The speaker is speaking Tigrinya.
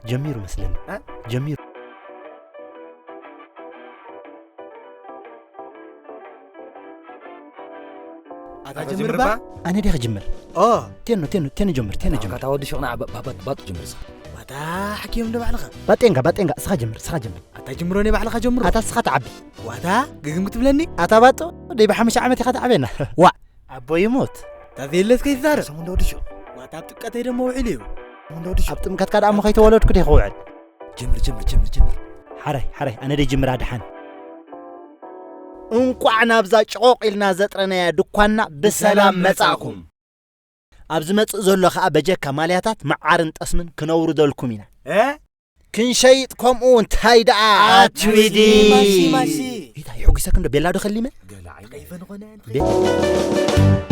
ጀሚሩ መስለኒ። እ? ጀሚሩ። ኣታ ጀምር ባ። ኣነ ዲየ ክጅምር? ኦ ቴኖ ቴኖ ቴኖ ጀምር፣ ቴኖ ጀምር። ካታ ወዲ ሹቕና ባባጥ ጀምር። ዋታ ሓኪዮም ዶ ባዕልኻ? ባጤንጋ ባጤንጋ እስኻ ጀምር፣ እስኻ ጀምር። ኣታ ጅምሮ ናይ ባዕልኻ ጀምሮ። ኣታ እስኻ ትዓቢ። ዋታ ግግም ክትብለኒ? ኣታ ባጦ ደይ ብሓሙሽተ ዓመት ኢኻ ትዓብየና። ዋ ኣቦ ይሞት። እታ ዘየለስ ከይትዛረብ። ሰሙን ዶ ወዲ ሹቕ? ዋታ ኣብ ጥምቀተይ ደሞ ውዒሉ እዩ። ሰሙን ዶ ወዲ ሹቕ? ኣብ ጥምቀትካ ደኣ እሞ ከይተወለድኩ ዲየ ክውዕል። ጀምር ጀምር ጀምር ጀምር። ሓራይ ሓራይ ኣነ ደይ ጅምራ ደሓን። እንቋዕ ናብዛ ጭቖቕ ኢልና ዘጥረናያ ድኳንና ብሰላም መጻእኩም። ኣብ ዝመጽእ ዘሎ ኸኣ በጀካ ማልያታት መዓርን ጠስምን ክነውርደልኩም ኢና። እ? ክንሸይጥ ከምኡ እንታይ ደኣ ኣትዊዲ። ማሲ ማሲ። ኢታ ይሕጉሰክ እንዶ ቤላ ዶ ከሊመ? ከይፈን ኾነ። ቤ-